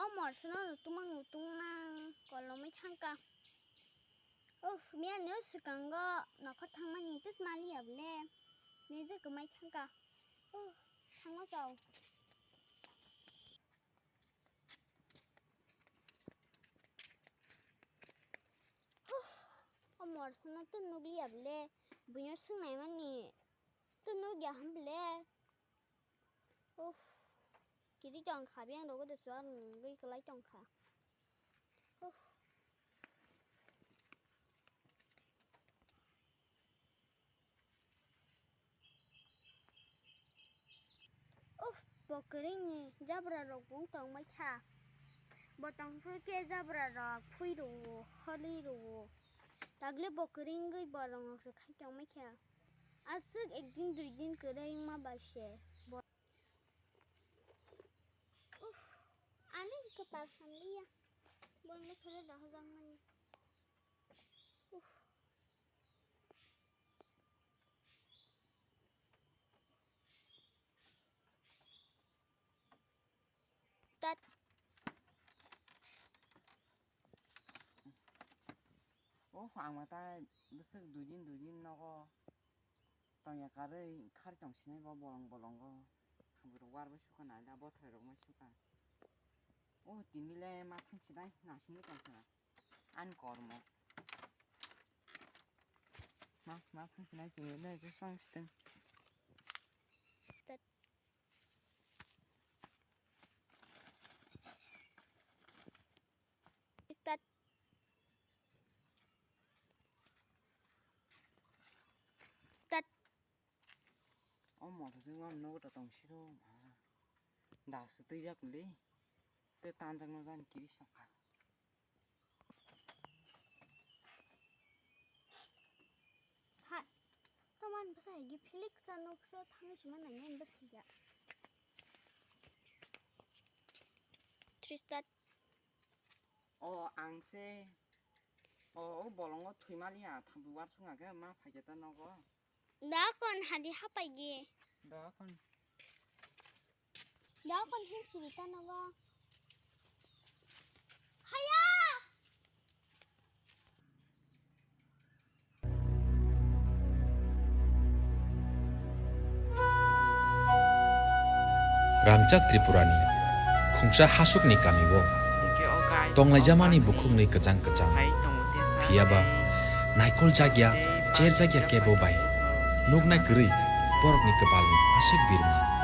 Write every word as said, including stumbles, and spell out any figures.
O morsa no tumang tumang kolomwi thangka. Oh, miya no swkango nokhor thangmani tus mali ya bole. Miya je kwmai thangka. Oh, thango chao. Huh, o morsa no tun nukliya bole, buino swngnai mani tun nukya ham bole. Uff, kiri tong kha biyang rogo de suar nungwi kwlai tong kha. Uff. Uff, bo kwrwini jabra rok bo wng tong mai kha. Bo tong phuru khe jabra rok phui rwo, holi rwo. Tagle bo kwrwi wngwi borok rok se khai tong mai kha. Aswk ek din dui din kwrwi wngma bai se bo. Uff, ani kwpal hamliya. Bo wngwi thore rohorjakmani. Uff. Tat. Oh, ang ma ta bwswk dui din dui din nogo tongya karwi khar tong sinai bo bolong bolongo. Hambai rok war bai sukha nai da bothai rok mai sukha. Oh, tini le ma thang sinai na sini tong sinai. Ani kormo. Ma, ma phang sinai tini le je swng siteng. Start. Start. O moto jwng wng nogo to tong siro ma. Da su twi jak le. Te tanjak no jani kiri sokha. Hai, toman bwsa hai gi Felix sa nuksa thangwi sima nai nai bwsa ya. Three start. O ang se, o, o bolongo thwimaliya thambu war sunga khe ma phaikhe ta nogo. Da kon hadi hapai di. Da kon. Da kon him siri ta nogo. Haya! Rangchak Tripurani khungsa hasukni kamio tonglaijamani bukhuknwi kwchang kwchang. Phiyaba naikol jakya, cher jakya kebo bai nuknai kwrwi borokni kwpalni aswk birma.